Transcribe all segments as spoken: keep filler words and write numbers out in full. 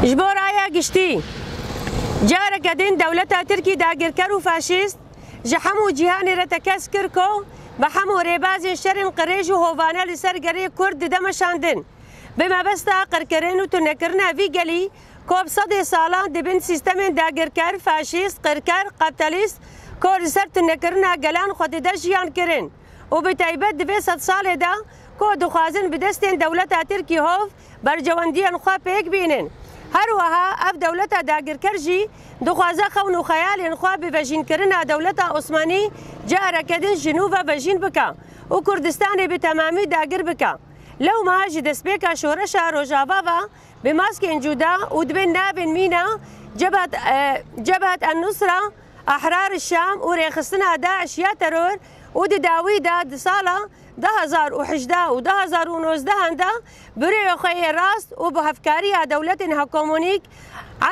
Ji bo raya giştî, careke din dewleta Tirkî dagirker û faşîst ji hemû cîhanê re tekez kir ku bi hemû rêbazên şerên qirêj û hovane li ser gelê Kurd dide meşandin. Bi mebesta qirkirin û tunekirina vî gelî ku bi sedê salan di bin sîstemên dagirker, faşîst, qirker, kapitalîst ku li ser tunekirina gelan xwe dide jiyan kirin û bi taybet di vê sedsalê de ku dixwazin bi destên dewleta Tirkî hov berjewendiyên xwe pêk bînin. Her wiha ev dewleta dagirker jî dixwaze xewn û xeyalên xwe bi vejînkirina dewleta Osmanî careke din ji nû ve vejîn bike û Kurdistanê bi temamî dagir bike. Lewma ji destpêka şoreşa Rojava ve bi maskên cuda û di bin navên mîna Cebhat, e, Cebhat en-Nusra, Ahrar Şam û rêxistina DAIŞ ya teror û di dawî de di sala du hazar û hejdeh û du hazar û nozdehan de bi rêya xwe yê rast û bi hevkariya dewletên hegemonîk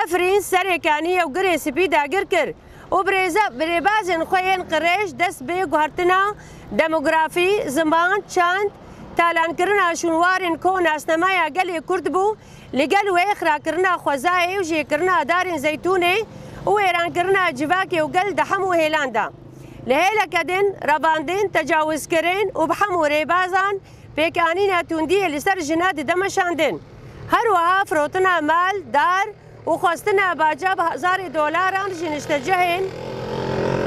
Efrîn, Serê Kaniyê û Girê Spî dagir kir û bi rêze-, bi rêbazên xwe yên qirêj dest bi guhertina demografî, ziman, çand, talankirina şûnwarên ku nasnameya gelê Kurd bû, li gel wê xirakirina xwezayê û jêkirina darên zeytûnê û wêrankirina civakê û gel di hemû hêlan de. Li hêleke din revandin, tecawizkirin û bi hemû rêbazan pêkanîna tundiyê li ser jina dide meşandin. Her wiha firotina mal, dar û xwestina baca bi hezarê dolaran ji niştecihên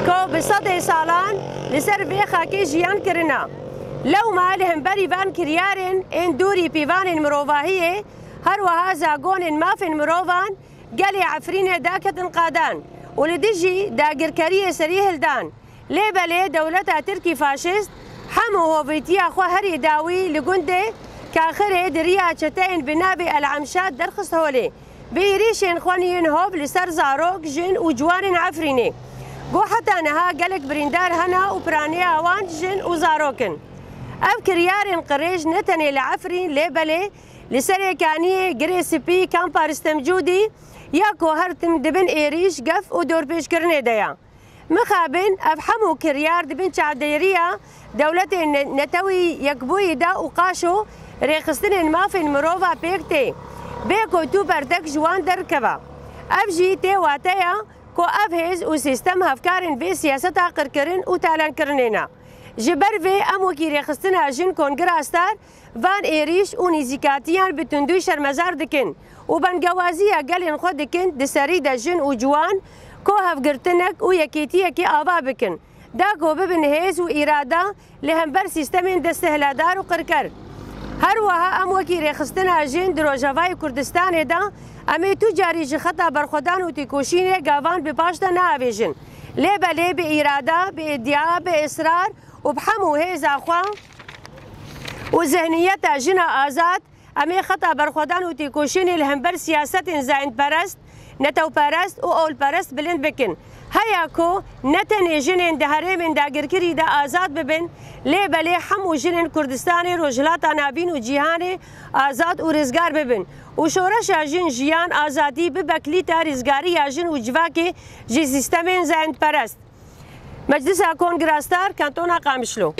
ku bi sedê salan li ser vê xakê jiyan kirine. Lewma li hemberî van kiryarên ên dûrî pîvanên mirovahiyê, her wiha zagonên mafên mirovan gelê Efrînê daketin qadan û li dijî dagirkeriyê serî hildan. Lê belê dewleta Tirkî faşîst hemû hovîtiya xwe herî dawî li gundê Kaxirê di riya çeteyên bi navê El Emşad derxist holê. Bi êrîşên xwe yên hov li ser zarok, jin û ciwanên Efrînê. Ku heta niha gelek birîndar hene û piraniya wan jin û zarok in. Ev kiryarên qirêj ne tenê li Efrîn lê belê li Serê Kaniyê, Girê Spî, Kampa Ristem Cûdî ya ku her tim di bin êrîş, gef û dorpêçkirinê de ye. Mixabin ev hemû kiryar di bin çavdêriya dewletên ne-, Netewî Yekbûyî de û qaşo rêxistinên mafên mirova pêk tê. Bê ku tu bertek ji wan derkeve. Ev jî tê wateya ku ev hêz û sîstem hevkarên vê siyaseta qirkirin û talankirinê ne. Ji ber vê em wekî rêxistina jin Kongira Star van êrîş û nîzîkatiyan bi tundî şermezar dikin û bengewaziya gelên xwe dikin di serî de jin û ciwan ku hevgirtinek û yekîtiyekê ava bikin, da ku bibin hêz û îrada li hember sîstemên destihladar û qirker. Her wiha em wekî rêxistina jin di Rojavayê Kurdistanê de em ê tu carî ji xeta berxwedan û têkoşînê gavan bi paş de neavêjin. Lê belê bi îrada, bi îdîa, bi israr û bi hemû hêza xwe û zihniyeta jina azad, em ê xeta berxwedan û têkoşînê li hember siyasetên zayendperest, netewperest û ewilperest bilind bikin. Heya ku ne tenê jinên di herêmên dagirkirî de azad bibin, lê belê hemû jinên Kurdistanê, Rojhilata Navîn û cîhanê azad û rizgar bibin û şoreşa jin, jiyan, azadî bibe kilîta rizgariya jin û civakê ji sîstemên zayendperest. Meclisa Kongira Star, Kantona Qamişlo.